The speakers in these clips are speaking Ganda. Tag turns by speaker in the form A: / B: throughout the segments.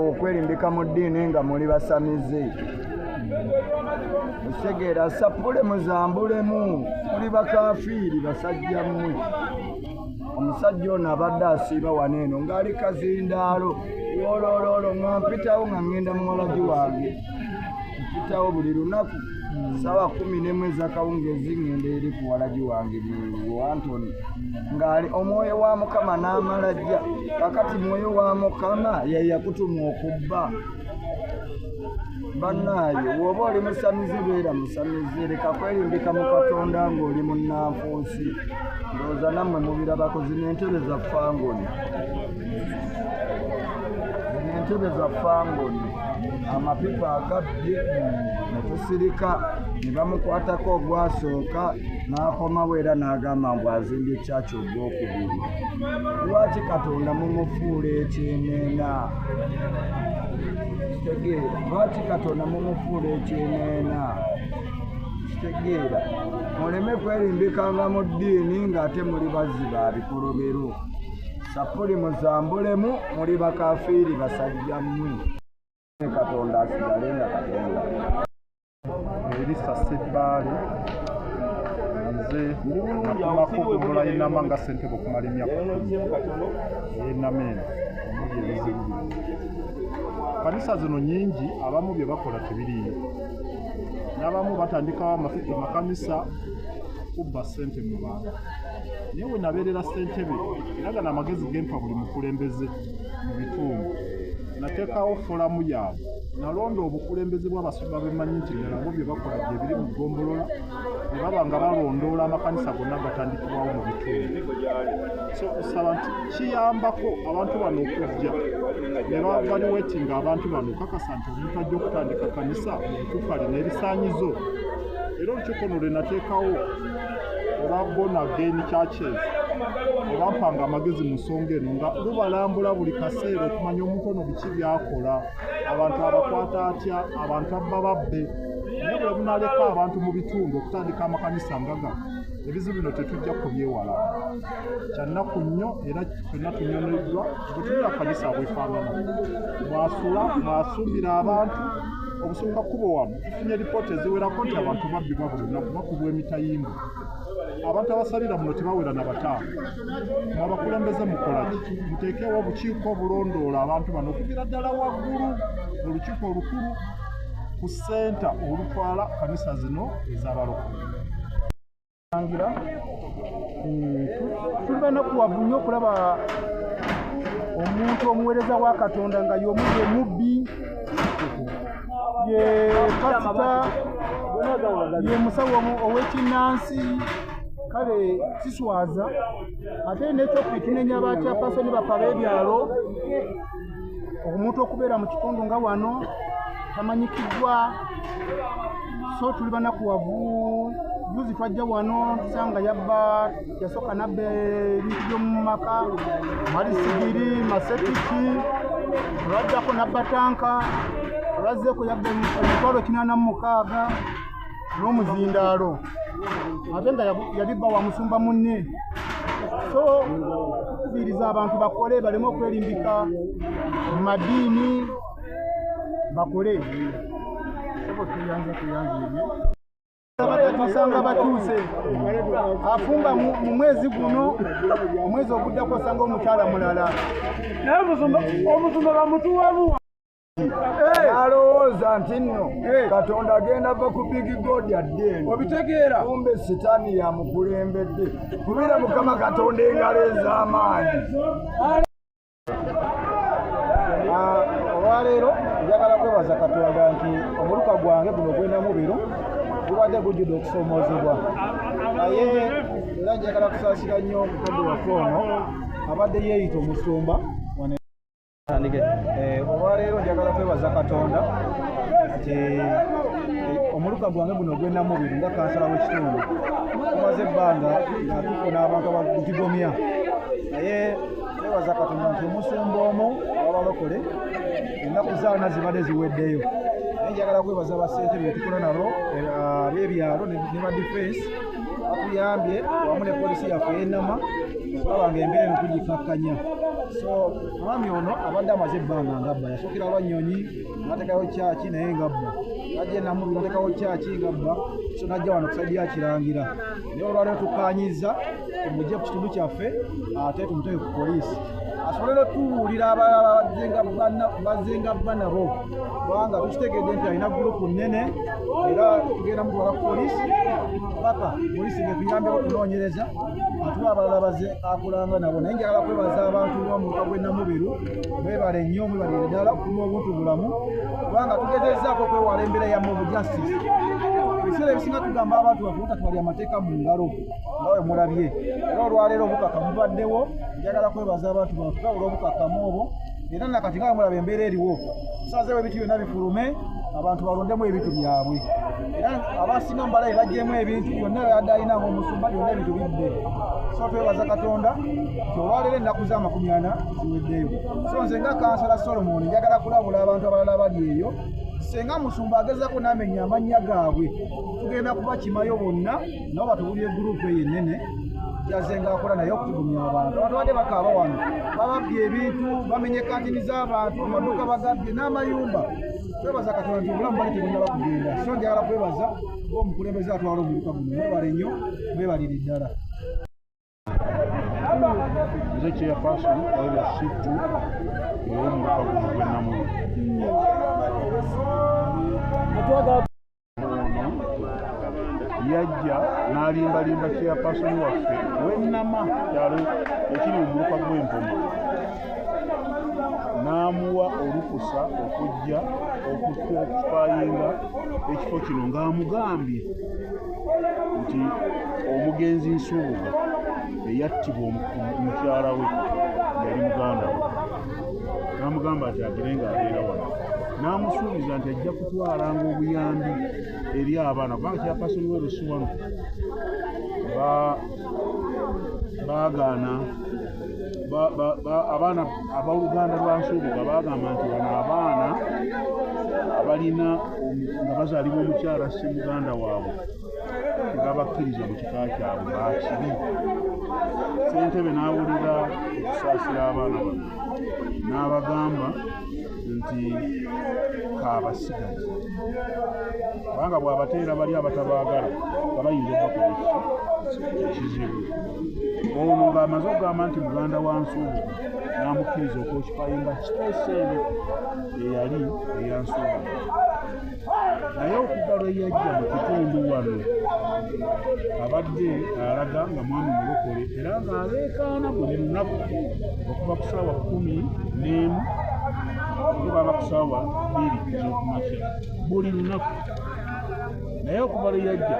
A: Okwerimbika mu ddiini nga muli basamize. Osegeera sapule muzambulemu, muli bakafiiri basajja mmwe. Omusajja ono abadde asiiba wano eno ng'ali kazindaalo wolololo, nga mpitawo nga ŋŋenda muwalagi wange, mpitawo buli lunaku sawa 11 ez'akawungeezi ŋŋenda eri ku walagi wange mu Antony, ng'ali omwoyo wa Mukama n'amala jja. Kakati mwoyo wa Mukama ye yakutuma okubba. Bannaaye, bw'oba oli musamize beera musamize, leka kwerimbika mu Katonda ng'oli munnanfuusi. Ndowooza nammwe mubirabako, zino entebe za Fangoni, zino entebe za Fangoni, amapipa agabbye ne tusirika, ne bamukwatako ogwasooka n'akomawo era n'agamba mbu azimbye kyaki ogwokubiri. Lwaki Katonda mumufuula ekyeneena? Kitegeera, lwaki Katonda mumufuula ekyeneena? Kitegeera, muleme kwerimbikanga mu ddiini ng'ate muli bazzi ba bikolobero. Sapuli muzambulemu, muli bakafiiri basajja mmwe. Katonda asigale nga Katonda.
B: Erisa Sebbaale, nze nakumako okugola Yenama nga ssentebe okumala emyaka 10 ey'Enama eno omuli ebizibu bino. Kanisa zino nnyingi, abamu bye bakola tebiriiyo, n'abamu batandikawo amakanisa kubba ssente mu bantu. Naye we nabeerera ssentebe, era gano amagezi gempa buli mukulembeze mu bitundu, nateekawo folamu yaabwe, nalonda obukulembeze bw'abasumba bemmanyi nti ddala bo bye bakola gye biri mu ggombolola, ne baba nga balondoola amakanisa gonna gatandikibwawo mu bitundu. So osaba nti kiyambako abantu bano okujja ne baevaluatinga abantu bano, okakasa nti omuntu ajja okutandika kanisa mu butuufu alina ebisaanyizo. Era olukiiko luno lwe nateekawo olwa Born Again Churches, olwampanga amagezi mu nsonga eno, nga lubalambula buli kaseera okumanya omuntu ono biki by'akola, abantu abakwata atya, abantu abba babbe. Naye bwe munaleka abantu mu bitundu okutandika amakanisa nga gano, ebizibu bino tetujja kubyewala. Kyannaku nnyo era ffenna tunyoneddwa bwe tulira kanisa bwefaanana, mwasula mwasumbira abantu obusumba kkubo wano. Tufunye lipoota eziwerako nti abantu babbibwa buli lunaku, bakubwa emitayimbwa. Abantu abasalira muno tebawera na bataano. Mwabakulembeze mukola ki? Muteekewo obukiiko obulondoola abantu bano okuviira ddala waggulu mu lukiiko olukulu ku ssenta olutwala kanisa zino ez'abalokole.
C: Tuli banakuwavu nnyo okulaba omuntu omuweereza wa Katonda nga y'omu ye mubbi, ye pasita, ye musawo ow'ekinnansi. Kale kiswaza. Ate n'ekyokubiri, tunenya bakyapasoni baffe ab'ebyalo, omuntu okubeera mu kitundu nga wano tamanyikiddwa. So tuli banakuwavu. Juzi twajja wano tusanga yabba, yasooka nabba ebintu by'omu maka, malisigiri, masepiki, olwaddako nabba tanka, olwazzeeko yabba 806,000 n'omuzindaalo, ate nga yabibba wa musumba munne. So tukubiriza abantu bakole, baleme okwerimbika mu madiini, bakole. Tusanga batuuse afumba mu mwezi guno, omwezi oguddako osanga omukyala mulala.
D: Naye omusumba bamutuwamu.
A: Alowooza nti nno Katonda agenda va ku Big God adde eno.
D: Obitegeera.
A: Kumbe Sitaani yamukulembedde. Kubira Mukama Katonda engalo ez'amaanyi.
C: Olwaleero njagala kwebaza Katonda nti omuluka gwange guno ogw'Enamubiru gubadde gujjudde okusoomoozebwa, naye era njagala kusaasira nnyo mukadde waffe ono abadde yeeyita omusumba. Olwaleero njagala kwebaza Katonda nti omuluka gwange guno ogw'Enamubiru nga kansala w'ekitundu tumaze ebbanga nga tufuna abantu abagugigomya, naye twebaza Katonda nti omusumba omu w'abalokole ennaku zaana zibadde ziweddeyo. Naye njagala kwebaza bassentebe betukola nabo ab'ebyalo ne ba defense batuyambye wamu ne polisi yaffe ey'Enama okulaba nga embeera eno tugikakkanya. So omwami ono abadde amaze ebbanga ng'abba, yasookera Lwannyonyi n'ateekayo kyaki naye ng'abba, n'ajja e Namubiru n'ateekawo kyaki ng'abba, so n'ajja wano ku side ya Kirangira. Naye olwaleero tukkaanyizza tumugye ku kitundu kyaffe ate tumuteeke ku poliisi asobole n'otubuulira abalala bazze nga bba nabo, kubanga tukitegedde nti alina gurupu nnene era tugenda mutwala ku poliisi paka poliisi ng'etuyambeko okunoonyereza atuwa abalala bazze akulanga nabo. Naye njagala kwebaza abantu b'omuluka gw'e Namubiru, mwebale nnyo, mwebalire ddala okukuuma obuntu bulamu, kubanga tugezezzaako okwewala embeera ya mob justice. Ebiseera ebisinga tugamba abantu baffe obutatwalira amateeka mu ngalo nga bwe mulabye, era olwaleero obukakamu bubaddewo. Njagala kwebaza abantu baffe olw'obukakamu obwo, era nakati nga bwe mulaba embeera eriwo, tusazeewo ebintu byonna bifulume, abantu balondemu ebintu byabwe, era abasinga mubalabe baggyemu ebintu byonna byadde alina ng'omusumba, byonna ebintu bibbe. So twebaza Katonda nti olwaleero ennaku za 40 ziweddeyo. So nze nga Kansala Solomon njagala kulabula abantu abalala bali eyo, senga musumba agezako n'amenya amannya gaabwe, tugenda kubakimayo bonna nabo batubulye gurupu eyo ennene yazenga akola naye okutugumya abantu. Abantu badde bakaaba wano, bababbye ebintu, bamenye kantini z'abantu, amaduuka bagabbye n'amayumba. Twebaza Katonda nti obulamu bali tebunnaba kugenda. So njagala kwebaza ng'omukulembeze atwala omuluka guno, mwebale nnyo, mwebalire ddala.
B: Nze chairperson wa LC2 ow'omuluka guno gw'e Namubiru. Ono yajja n'alimbalimba chairperson waffe w'Ennama, kyalo ekiri mu muluka gw'Empoma, n'amuwa olukusa okujja okuoccupyinga ekifo kino ng'amugambye nti omugenzi Nsubuga eyattibwa mukyala we yali muganda we, n'amugamba nti agire ng'abeera wano, n'amusuubiza nti ajja kutwalanga obuyambi eri abaana, kubanga chairperson w'e LC wano baagaana abaana abooluganda lwa Nsubuga, baagamba nti bano abaana abalina nga bazaalibwa omukyala si muganda waabwe tebabakkiriza mu kika kyabwe, bakibi. Ssentebe n'awulira okusaasira abaana bano n'abagamba nti kaabasigazi, kubanga bw'abateera bali abatabaagala nga bayinza obbakola ekizibu. Ono ng'amaze okugamba nti muganda wa Nsubuga, n'amukkiriza okwoccupyinga space eno eyali eya Nsubuga. Naye okuva lwe yajja mu kitundu wano abadde alaga nga mwami mulokole, era ng'aleekaana buli lunaku okuva ku ssaawa 11 okutuuka ku ssaawa 2 ez'okumakya buli lunaku. Naye okuva lwe yajja,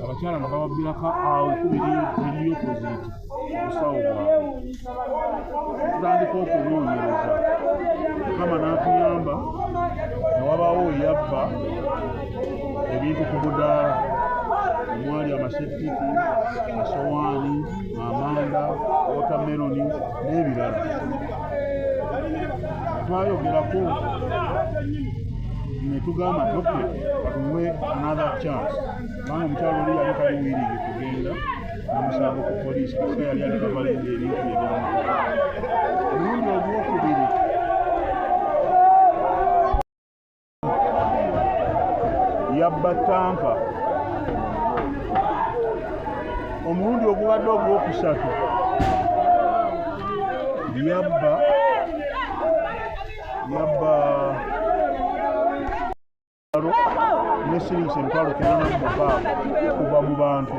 B: abakyala nga bababbirako awo eri opposite obusawo bwabwe. Tutandika okunoonyereza, Mukama n'atuyamba ne wabaawo eyabba ebintu ku budaala omwali amasepiki, amasowaani, amanda, wotameroni n'ebirala. Twayogerako ne tugamba nti okay, katumuwe another chance, kubanga omukyala oli yali tali willing kugenda namusango ku poliisi kasita yali alikavalinga ebintu bye byamu. Omulundi ogwokubiri yabba tanka. Omulundi ogubadde ogwokusatu yabba ne siringisa 906,000 okuva mu bantu.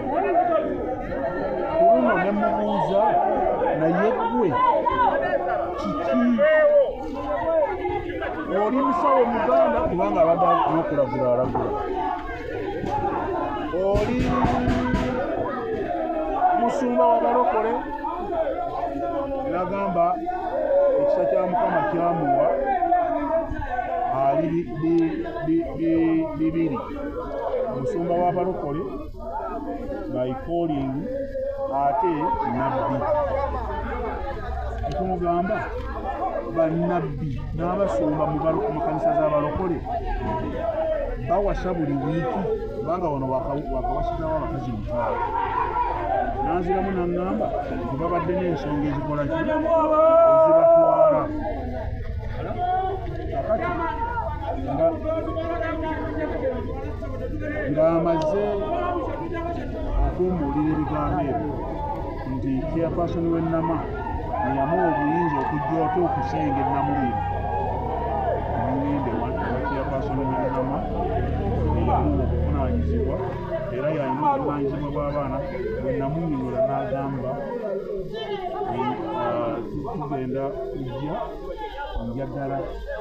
B: Ku luno ne mubuuza, naye ggwe kiki, oli musawo muganda? Kubanga abadde n'okulagula alagula. Oli musumba w'abalokole? Nagamba ekisa kya Mukama kyamuwa ali bibiri, musumba w'abalokole by calling ate nabbi. Etumugamba bannabbi n'abasumba mu makanisa z'abalokole bawasa buli wiiki, kubanga wano wakawasizawo abakazi 6. Nanziramu n'aŋŋamba nti babadde n'ensonga ezikola ki ezibatwala. Kakati ng'amaze okumbuulira ebigambo ebyo nti chairperson w'ennama yamuwa obuyinza okujja ate okusenga Namubiru. Ngende wa chairperson w'ennama yamuwa obuvunaanyizibwa era yalina obuvunaanyizibwa bw'abaana. Bwe namunnyonnyola n'agamba tugenda kujja, njagala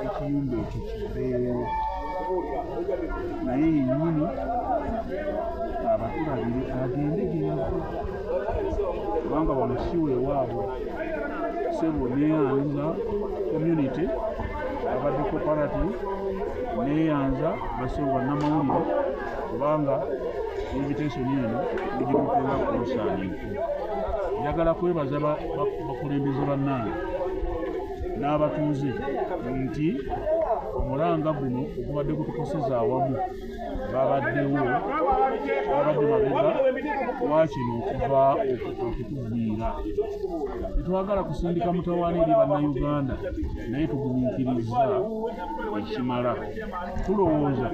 B: ekiyumba ekyo kibeewo, naye yennyini abatulabire agende gye yava, kubanga wano si weewaabwe. Ssebo neeyanza community abadde cooperative, neeyanza bassebo bannamawulire, kubanga invitation eno mugituukenga kulusanifu. Njagala kwebaza bakulembeze bannange n'abatuuze nti omulanga guno ogubadde gutukoseza awamu babaddewo, babadde mabega wakino okuva okutugwira. Tetwagala kusindika mutawaana eri Bannayuganda, naye tugumiikiriza ekimala. Tulowooza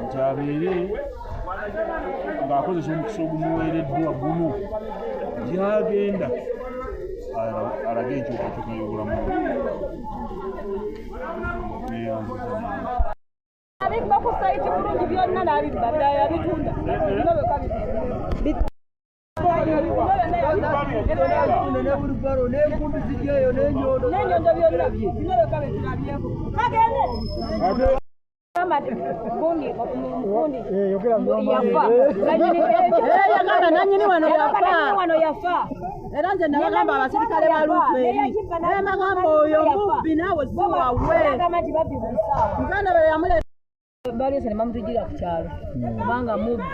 B: nti abeere ng'akozesa omukisa ogumuweereddwa guno gy'agenda alage enkyukakyuka y'obulamu.
E: Abibba ku sayiti bulungi byonna n'abibba ddala yabitunda. N'ennyondo byonna bino byokka bye tulabyeko. Kagende! Nanyini wano yafa.
F: Era nze nabagamba abasirikale ba Lukweri, nabagamba oyo mubbi naawe si wawe. Muganda we yamuleeta
E: Baliose ne bamutugira ku kyalo kubanga mubbi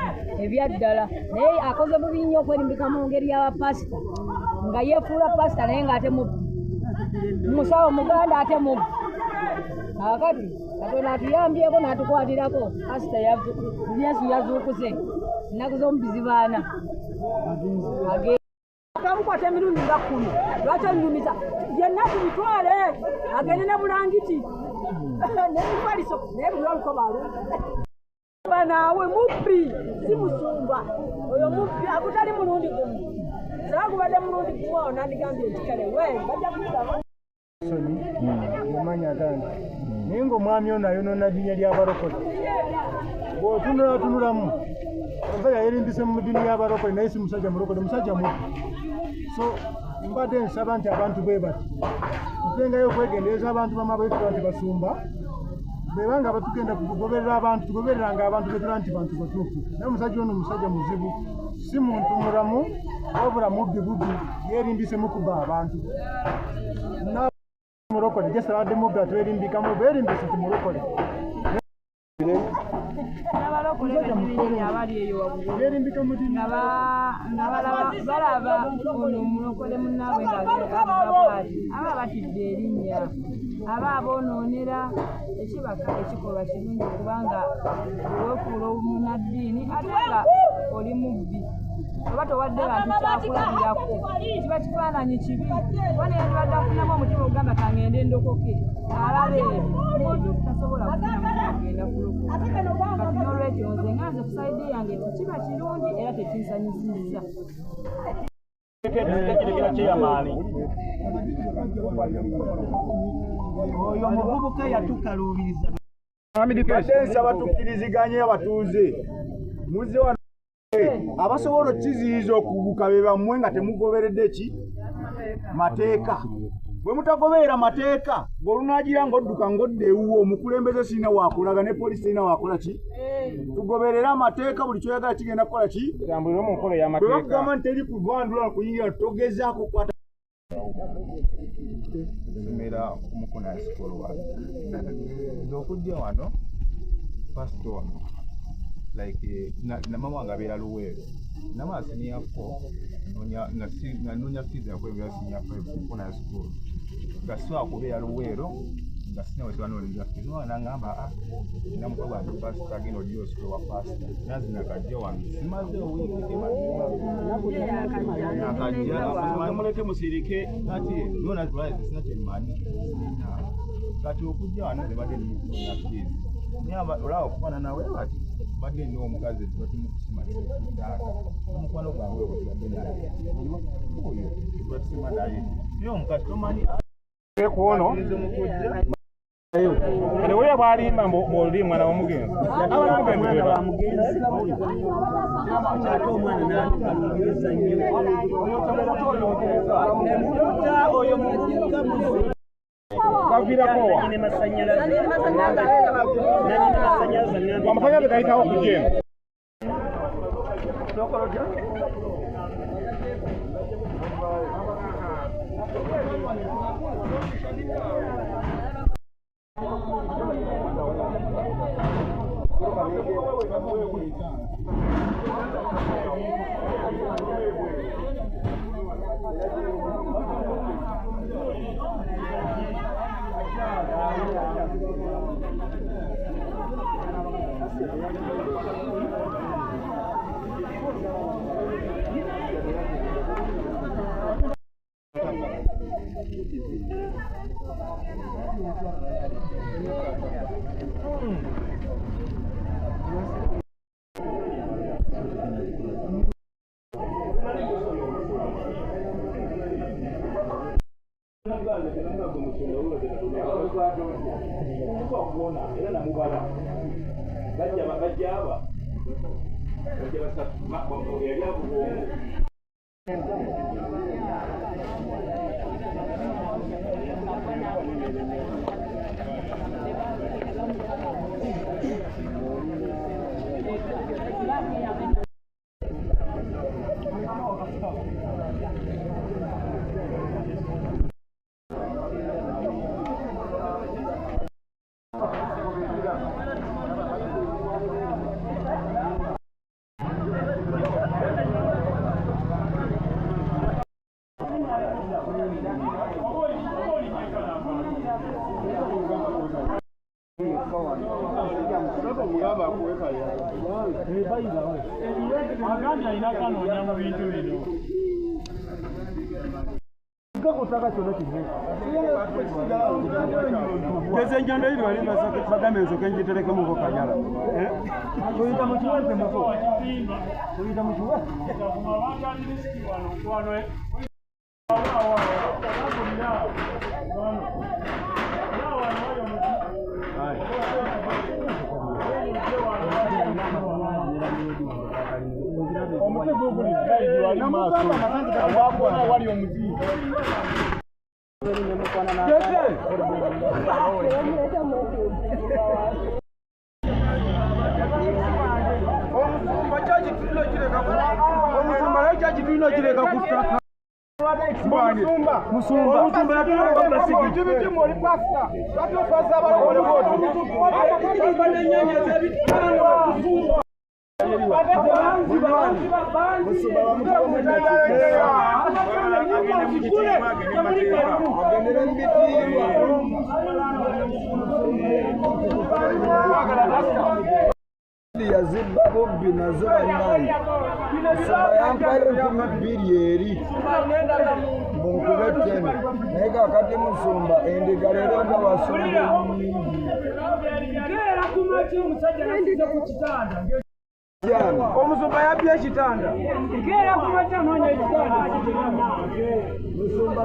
E: ebyaddala, naye akoze bubi nnyo okwerimbika mu ngeri y'abapasita nga yeefuula pasita naye ng'ate mubbi, musawo muganda ate mubbi. Kaakati Katonda atuyambyeko n'atukwatirako pasita Yesu yazuukuse ennaku z'omubbi baana.
F: Twamukwata emirundi nga 10, lwaki onyumiza byonna tubitwale agende ne bulangiti n'emifaliso, naye buli olukoba alumba naawe mubbi si musumba oyo mubbi agutali mulundi gumu. Singa gubadde mulundi gumu awo nandigambye nti kale we bajja kusaba.
C: Sonyi yamanya gange, naye ng'omwami ono ayonoona linnya ly'abalokole. Bw'otunulatunulamu omusajja yeerimbise mu ddiini y'abalokole, naye si musajja mulokole, musajja mubbi. So mbadde nsaba nti abantu bwe bati tutengayo okwegendereza abantu bamabwetula nti basumba bwebanga batugenda kugoberera abantu, tugobereranga abantu betula nti bantu batuufu. Naye omusajja ono musajja muzibu, si muntu mulamu, wabula mubbi bubbi, yeerimbise mu kubba abantu. Mulokole jesi abadde mubbi atwerimbikamu beerimbise nti mulokole.
E: N'abalokole bennyini abali eyo waggulu
C: yeerimbika mu ddiini
E: nga balaba ono omulokole munnaabwe ng'agamba bw'ati, aba batidde erinnya, aba aboonoonera. Ekibaka ekikolwa kirungi kubanga weefuula omunnaddiini ate nga oli mubbi, oba towadde bantu kyakulabirako, kiba kifaananyi kibi. Kuba neyandibadde afunamu omutima ogugamba kangende ndokoke, alaba ebyo omuntu tasobola kufuna mutima kugenda kulokoka. Kati n'olwekyo nze nga nze ku side yange tekiba kirungi era tekinsanyusizza.
G: Chairman
A: Oyo omuvubuka yatukaluubiriza. Badde nsaba tukkiriziganye abatuuze muzze wano abasobola okukiziyiza okubuka be bammwe nga temugoberedde ki mateeka. Bwe mutagoberera mateeka, ng'olunaagira ng'odduka ng'odda ewuwo, omukulembeze sirina waakulaga ne poliisi terina waakola ki. Tugoberere amateeka, buli kyoyagala kigenda kukola ki
G: Tambulire mu nkola
A: bwe
G: y'amateeka.
A: Bakugamba nti teri kuvandula kuyingira, togezaako kukwata.
H: Nsomera ku Mukono High School wano. Nze okujja wano, pastor ono, like na mama wange abeera Luweero. Namala senior four, nga nnoonya fees yakwebera senior five ku Mukono High School. Nga sisobola kubeera Luweero. Nga sina we twanoleza fees. Omwana n'angamba nina mukwano gwange pasita, genda ojje osule wa pasita. Nazina kajja wano simaze wiiki nakajja muleke musirike kati nona sina kyemmanyi sina kati okujja wano nze badde ndi mukunonya fees naye olaba okufaanana we bati badde ndi omukazi tubadde mukusima taata omukwano gwange oyo tubadde naye oyo tubadde tusima naye naye omukazi tomanyi
G: kuono kale weya bwalimba mbu oli mwana w'omugenzi abamugenzi
I: ate omwana n'alumiriza nnyo oyo muvubuka muzi
G: baviirako wa amasanyalaze gayitawo kujenda.
D: Agambye alina kanoonya mu bintu bino.
C: Geze enjondo iri wali bagambe nsooke ngiterekemuko kanyala. Tuyita mu kiwempe muko. Tuyita mu kiwempe.
G: Omuti guguli wali maaso awakona wali omuti.
C: Omusumba kyaki tulina okireka ku ttaka. Musumba
A: Yazibba bubbi nazo bannaye. Musumba yampayo 2000 eri munkube ttene, naye kaakati musumba endiga leero nga basumba nnyingi.
C: Omusumba yabbye ekitanda.
A: Musumba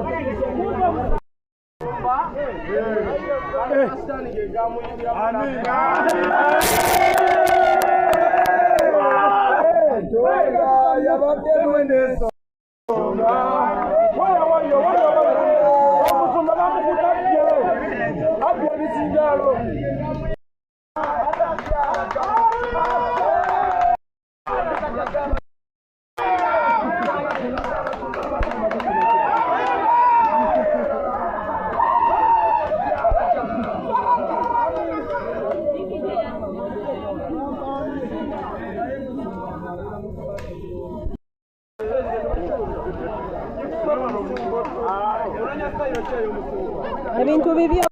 A: yabadde mweneso.
D: Omusumba bamukutte abbye ebisingaalo.
F: Ebintu bibyo.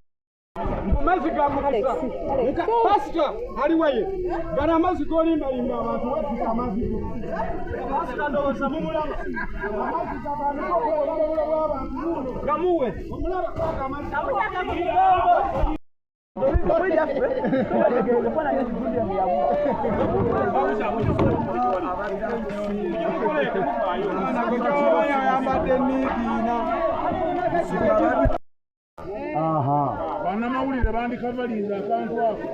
D: Pasita aliwaye gano amazzi golimbalimba abantu wetuka amazzi go. Pasita ndowooza mumulaba amazzi gabantu bw'abantu gamuwe omulaba kwaga amazzi.
G: Bannamawulire bandikavalinze akantu ako.